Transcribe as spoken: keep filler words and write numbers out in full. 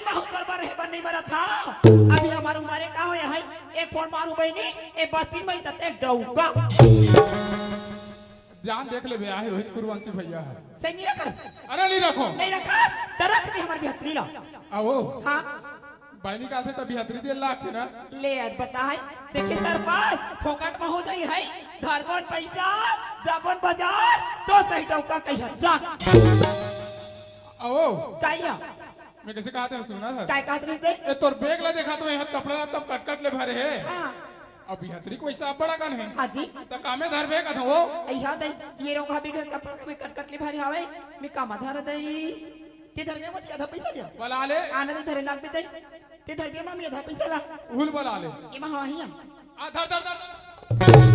महू तोर बर रहे बर नहीं मरत हंव। अभी हमर उमर का होय हे, एक फोन मारू बहिनी, ए बस्ती में तते डौका। जान देख लेबे, आहे रोहित कुरवंशी भैया हे। से नहीं रखस? अरे नहीं रखों। नहीं रखस? त रख दे हमर बिहतरी ला। आओ। हाँ। बहिनी का थे त बिहतरी दे लाग के ना। ले यार बताए, देखिए सरपंच, फोकट में हो जाई हे। धरबोन पैसा, जाबोन बाजार, तो सही डौका कहिया जा। आओ। कहिया। मैं कइसे कहत हंव सुना था। काय कहत रहिस ते? ए तोर बैग ला देखा तो यहाँ कपड़ा ला तब कटकट ले भरे हे। हाँ। अब बिहतरी के पैसा अब बड़ा कन हे। हाँ जी। त कामे धरबे कथंव वो। अइहा दे, ये रोका भी घर कपड़ा में कटकट ले भरे हवे, मैं कामा धर दे। ते धरबे मसी आधा पैसा लिया। बला ले। आना दे धरे लाग भी दे। ते धरबे मामी आधा पैसा ला। उहू ल बला ले। एमा हवा हिया। आ धर धर धर।